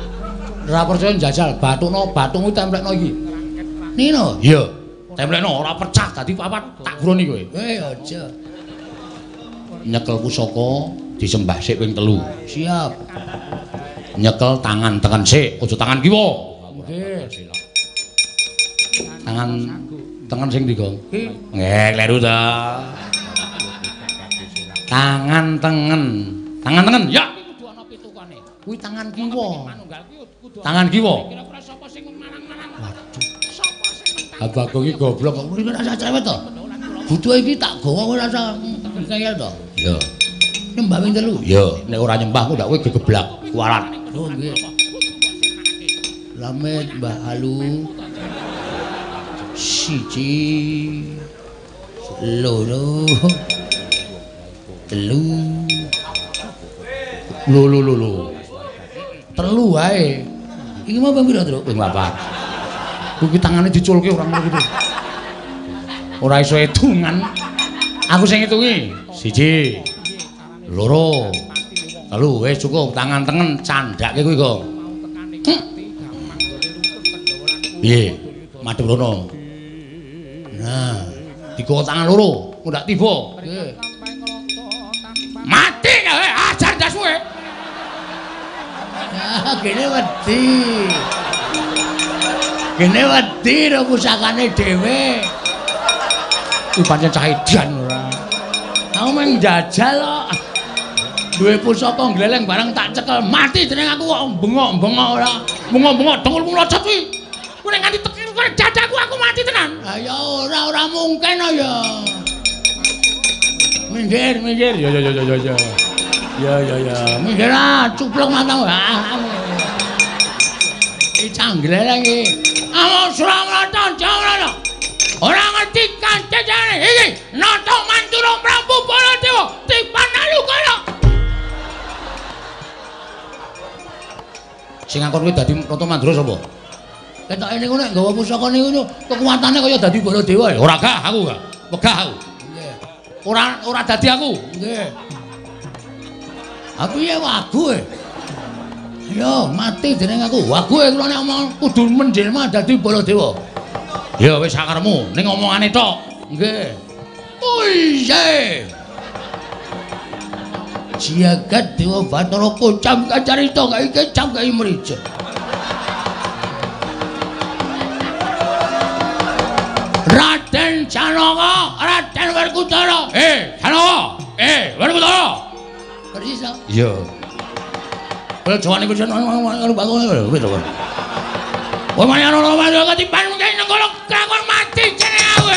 Ora percaya njajal bathukno, bathukmu templekno iki. Niki lho. Iya. Templekno ora pecah dadi papat tak guroni kowe. Eh aja. Nyekel pusaka disembah sik ping 3. Siap. Nyekel tangan tengen sik, aja tangan kiwa. Nggih. Tangan tengen sing ndi, Gong? Nggih, kleru ta. Tangan tengen. Tangan tengen, ya. Kuwi tangan kiwa. Tangan kiwa. Waduh. Bagong iki goblok kok mrene rasa cerewet to. Butuhe iki tak gawa kowe rasa ngeyel to. Iya. Nyembah ping 3. Iya, nek ora nyembah ku ndak kowe gegeblak kualat. Oh nggih. Slamet Mbah Alu. 1 2 3. Lho lho lho lho. 3 wae. Iki mau ping pira, Truk? Ping 4. Kuwi tangane diculke ora ngono kuwi. Ora iso hitungan. Aku sing ngitungi. 1 2 3 wis cukup tangan tengen candhake kuwi, Gong. Piye? Madhep rono. Nah, digawa tangan loro, kok ndak tiba. Nggih. Mati kowe, ajar ndasmu kowe. Ah, gene wedi. Gene wedi ro pusakane dhewe. Kuwi pancen cah edan ora. Aku mung njajal kok. Duwe pusaka gleleng barang tak cekel mati jeneng aku kok bengok-bengok ora. Bengok-bengok dengkulmu mlocot kuwi. Kuwi nek nganti tekir kowe dadaku aku mati tenan. Ha ya ora ora mungkin ya. Minggir, minggir. Ya ya ya ya ya. Ya ya ya. Minggir ah, cuplok matamu. Iki canggleleng iki. Amo Suramarta Jawara. Ora ngerti kancane iki. Nata Mantura Prabu Baladewa tipan Alugoro. Sing ngakon kowe dadi Nata Mandura sapa? Ketoke niku nek nggawa pusaka niku kekuatane kaya dadi Baladewa ya. Ora gah aku gah. Wegah aku. Nggih. Ora dadi aku. Nggih. Aku ya wagu e. Yo mati jeneng aku. Wagu e kula nek omong kudu menjelma dadi Baladewa. Ya wis sakarepmu ning omongane tok. Nggih. Oh iya. Jagat Dewa Bathara kocam kacarita kae kecam kae mrijo. Raden Janaka, Raden Werkudara. Janaka, Werkudara. Persis to? Iya. Kula jawane kuwi karo Bagong lho, wis to. Kowe mani ana ana ketipan mungkin nenggala kakon mati jenenge aku.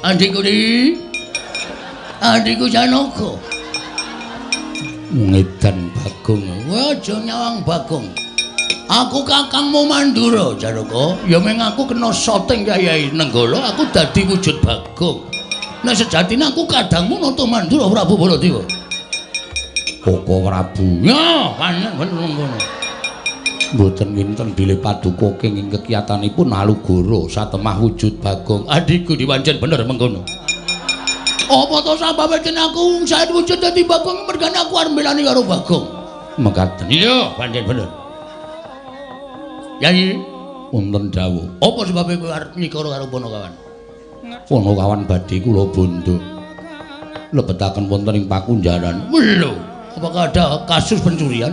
Adikku di, adikku Janaka. Ngedan Bagong. Kowe aja nyawang Bagong. Aku kakangmu Mandura, Janaka. Ya meng aku kena soting Kyai Nenggala, aku dadi wujud Bagong. Nek sejatine aku kadangmu Nata Mandura Prabu Baladewa. Koko Prabu. Ya, panen bener ngono. Mboten winten bilih paduka kenging kekiyatanipun Alugoro satemah wujud Bagong. Adikku dipancen bener mengkono. Apa to sababe yen aku saet wujud dadi Bagong mergane aku arep mbelani karo Bagong. Mekaten. Iya, pancen bener. Yai, wonten dawuh. Apa sebabe kowe arep nyikara karo Panakawan? Panakawan badhe kula bondo. Lebetaken wonten ing pakunjaran. Lho, apakah ada kasus pencurian?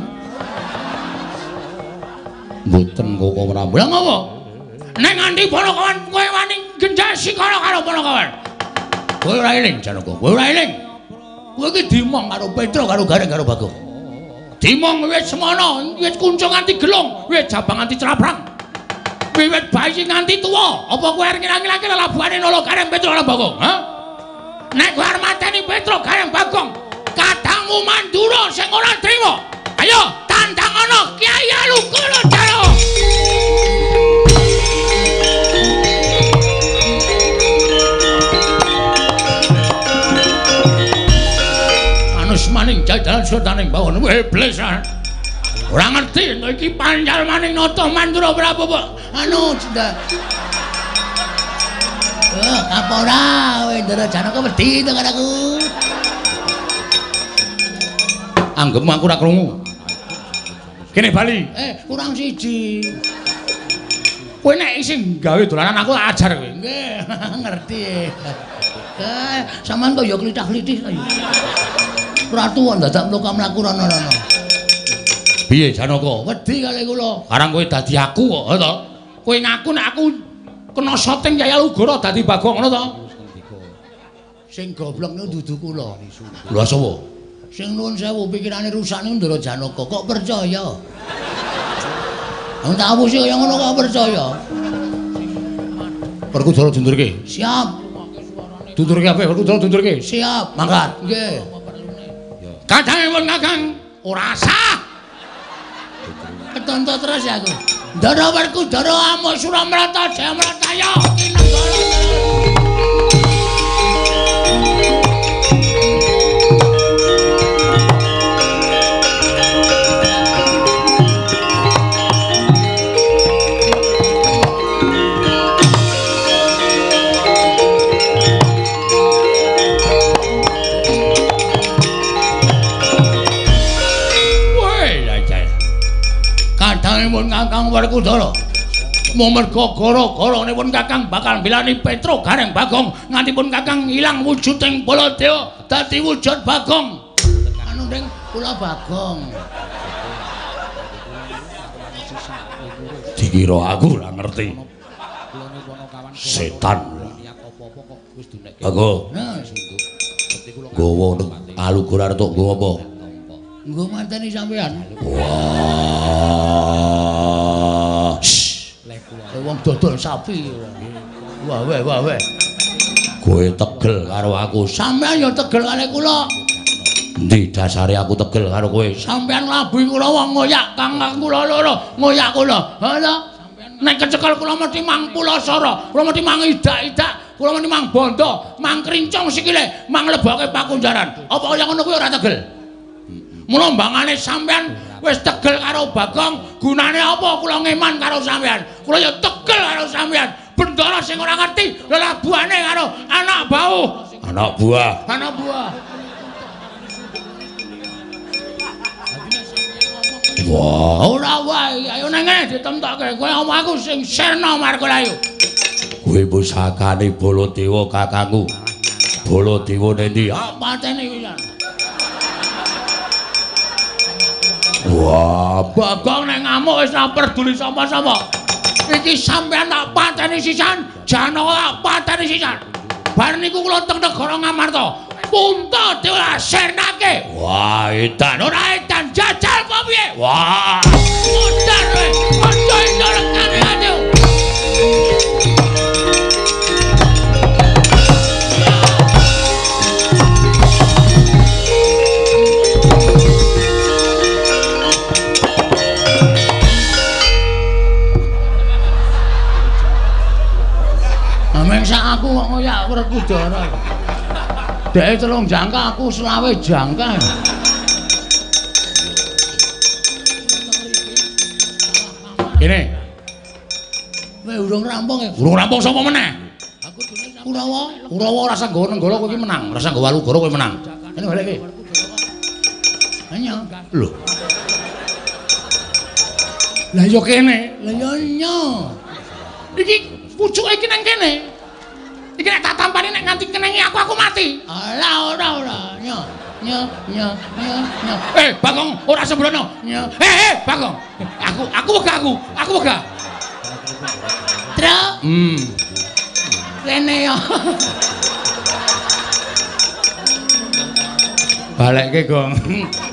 Mboten Koko Prabu. Lah ngopo? Nek nganti Panakawan kowe wani genjah sikara karo Panakawan. Kowe ora eling Janaka, kowe ora eling. Kowe iki dimong karo Petra karo Gareng karo Bagong. Dimong wiwit semono, wiwit kunca nganti gelung, wiwit jabang nganti craprang. Wiwit bayi nganti tuwa. Apa kowe arep ngilang-ilangke lelabuhane Nala Gareng Petra karo Bagong, ha? Nek kowe arep mateni Petra Gareng Bagong, kadangmu Mandura sing ora trima. Ayo tandang ana Kyai Alugoro Jaya. Anus maning jajaran sultaning bawon iblis. Ora ngerti iki pancal maning Nata Mandura Prabu anu cinta. Apa ora kowe Ndara Janaka wedi to karo aku. Anggepmu aku ora krungu. Kene bali. Kurang siji. Kowe nek isih gawe dolanan aku tak ajar kowe. Nggih, ngerti. Sampeyan kok ya klithah-klithih to ya. Ratu kok dadak mlaku-mlaku rono-rono. Piye Janaka? Wedi kali kula. Karang kowe dadi aku kok, ha to? Kowe ngaku nek aku kena soting Kyai Alugoro dadi Bagong ngono to? Sing goblok niku dudu kula. Lha sapa? Sing nuwun sewu pikirane rusak niku Ndara Janaka kok percaya. Wong tak apusi kaya ngono kok percaya. Werkudara dundurke. Siap. Dundurke kabeh Werkudara dundurke. Siap. Mangkat. Nggih. Kadangipun Kakang ora sah. Ketonto terus ya aku. Ndara Werkudara amuk Suramrata Jayamrataya kinenggara. Kadangipun Kakang Werkudara merga gara-garanipun Kakang bakal mbelani Petra Gareng Bagong ngantipun Kakang ilang wujuding Baladewa dadi wujud Bagong. Anu ning kula Bagong. Dikira aku ora ngerti. Setan. Bagong. Nggawa Alugoro arep tok nggo apa? Nggo mateni sampean. Wah. Wong dodol sapi. Wah weh wah weh. Kowe tegel karo aku. Sampean ya tegel karo kula. Endi dasare aku tegel karo kowe? Sampean nglabuhi kula wong ngoyak kang kula loro, ngoyak kula. Ha ta? Nek kecekel kula mesti mang pulasara, kula mesti mang idak-idak, kula mesti mang bondo, mang krincong sikile, mang leboke pakunjaran. Apa kaya ngono kuwi ora tegel? Mula mbangane sampean wis tegel karo Bagong, gunane apa kula ngeman karo sampean? Kula ya tegel karo sampean. Bendara sing ora ngerti lelabuhane karo anak bau. Anak buah. Anak buah. Wah, ora wae, ayo nang ngene ditemtokke. Kowe omong aku sing sirna Markulayu. Kowe pusakane Baladewa kakangku. Baladewa nendi? Ah, pateni pisan. Wah, Bagong nek ngamuk wis ora peduli sapa-sapa. Iki sampean tak pateni sisan, Janaka tak pateni sisan. Bar niku kula teng negara Ngamarta. Puntadewa sirnake. Wah, edan. Ora edan jajal apa piye? Wah, modar kowe. Aja iso rekane ate. Ameng sak aku kok ngoyak Werkudara. Dhek 3 jangka aku 25 jangka. Kene. Kowe urung rampung ya? Urung rampung sapa meneh? Kurawa. Kurawa ora usah nggawa Nenggala kowe iki menang, ora usah nggawa Alugoro kowe menang. Kene balik iki. Nya. Lho. Lah ya kene. Lah ya nya. Iki pucuke iki nang kene. Iki nek tak tampani nek nganti kenengi aku mati. Alah ora ora. Nya nya nya nya nya. Bagong ora sembrono. Nya. Bagong. Aku wegah aku. Aku wegah. Tru. Rene yo. Balekke, Gong.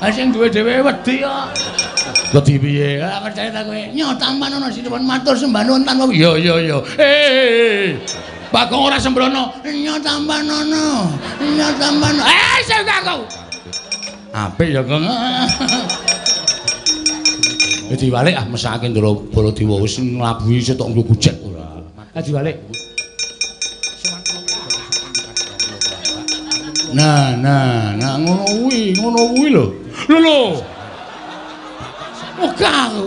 Ha sing duwe dhewe wedi kok. Wedi piye? Lah percaya ta kowe. Nyo tampan ana sinuwun matur sembah nuwun tanpa. Iya iya iya. Bagong ora sembrono. Nyo tampan ana. Nyo tampan. Sing aku. Apik ya, Gong. Diwalik ah mesake Ndara Baladewa wis nglabuhi setok nggo gujek ora. Ah diwalik. Nah, nah, nah ngono kuwi lho. Lho lho. Wegah aku.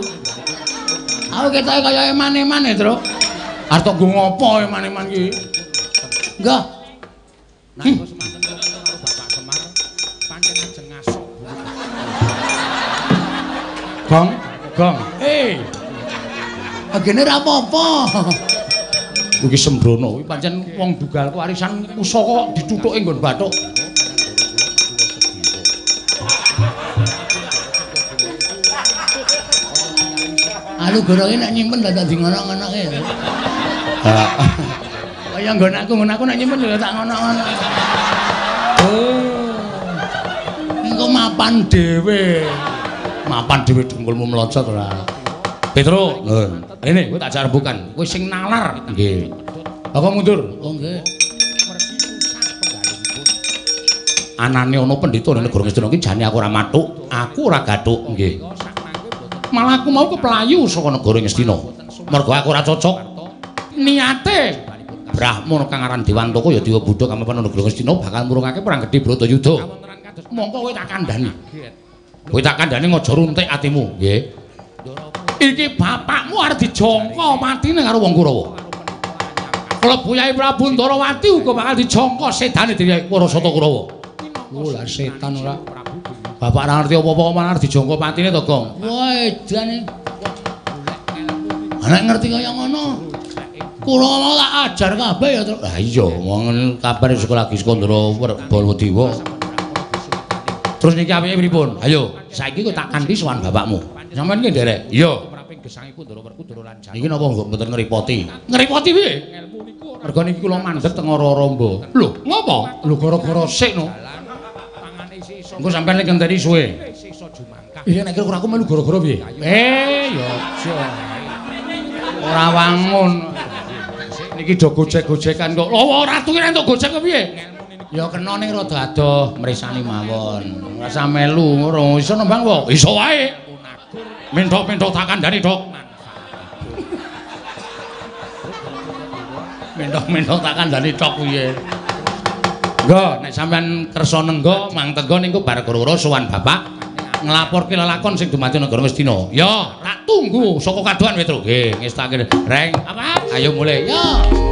Aku ketoke kaya eman-eman e, Tru. Arep tok nggo ngopo eman-eman iki? Nggah. Nalika semanten kula karo Bapak Semar pancen ajeng ngasok. Gong, gong. Agene ora apa-apa. Iki sembrono kuwi pancen wong dugalku arisan pusaka kok dithuthuke nggon bathuk. Alugoro iki nek nyimpen dadak di ngono-ngonoke. Ha. Kaya nggon aku nek nyimpen ya tak ngono-ngono. Oh. Engko mapan dhewe. Mapan dhewe dengkulmu mlocot ora. Petro, rene kowe tak jak rembukan. Kowe sing nalar. Nggih. Aku mundur. Oh nggih. Anane ana pendhita ning negara Ngastina iki jane aku ora mathuk, aku ora gathuk. Nggih. Malah aku mau keplayu saka negara Ngastina. Mergo aku ora cocok. Niate Brahmana kang aran Dewantaka ya Dewa Buddha kang mapan negara Ngastina bakal murungake perang gedhe Bratayuda. Mongko kowe tak kandhani. Kowe tak kandhani aja runtik atimu. Nggih. Iki bapakmu arep dijangka matine karo wong Kurawa. Klebu Yai Prabu Ndarawati uga bakal dijangka sedane dening Parasata Kurawa. Oh lah setan ora. Bapak ora ngerti apa-apa malah arep dijangka patine to, Gong. Wah edan. Nek ngerti kaya ngono. Kurawa tak ajar kabeh ya, Tru. Lah iya, wong kabar sekolah lagi Skandara Baladewa. Terus niki apike pripun? Ayo, saiki kowe tak kanthi sowan bapakmu. Sampeyan ki nderek? Iya. Gesangipun Ndara Werkudara lan Janaka. Iki napa kok mboten ngripoti? Ngripoti piye? Ngelmu niku ora Mergo niki kula mandhet teng ora-ora. Lho, ngopo? Lho gara-gara sik no. Tangane isih iso. Engko sampean nek ngenteni suwe. Isih iso jumangkah. Iya nek kira aku melu gara-gara piye? Eh, ya aja. Ora wangun. Niki do gojek-gojekan kok. Lho ora ratu ki entuk gojek kepiye? Ya kena ning rada adoh mresani mawon. Ora usah melu ngono. Iso nembang po? Iso wae. Menthok-menthok tak kandhani, Dok. Menthok-menthok tak kandhani tok piye. Nggo, nek sampean kersa nenggo mang tenggo niku bar gara-gara sowan bapak nglaporke lelakon sing dumadi negara Ngastina. Ya, tak tunggu saka kadohan Petro. Nggih, ngestake. Reng, apa? Ayo mulih. Ya.